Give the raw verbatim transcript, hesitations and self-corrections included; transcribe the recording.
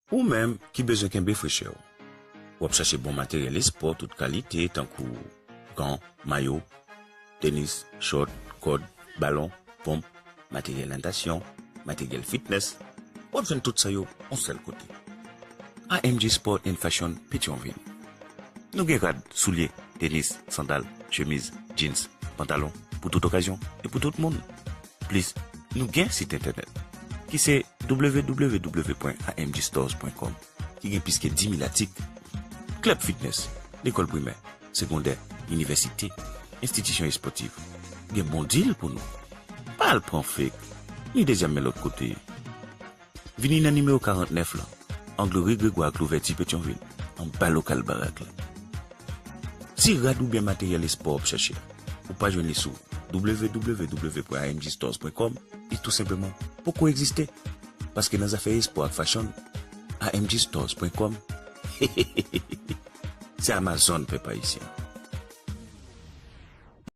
Ou menm ki bezwen kenbe frechè w, w ap chache bon materyèl espò tout kalite, tankou gan, mayo, tenis, chòt, kòd, balon, ponp, materyèl natasyon, materyèl fitness, w ap jwenn tout sa yo yon sèl kote. A M G Sport and Fashion Petyonvil. Nou gen rad, soulye, tenis, sandal, chemiz, jeans, pantalon, pou tout okazyon e pou tout moun. Plis, nou gen sit entènèt, ki se w w w pwen a m g stores pwen com, ki gen plis ke dis mil atik. Club fitness, lekòl primè, segondè, inivèsite, enstitisyon espòtif. Gen bon deal pou nou. Pa al pran fake, ni dezyèm men lòt kote. Vini nan nimewo karant nèf lan, ang Rue Grégoire ak Louverture Petyonvil, anba lokal barak la. Si rad oubyen materyèl espò w ap chache, ou pa jwenn li sou w w w pwen a m g stores pwen com, li tou senpleman poko egziste. Paske nan zafè espò ak fashion, a m g stores pwen com, se Amazon pèp ayisyen.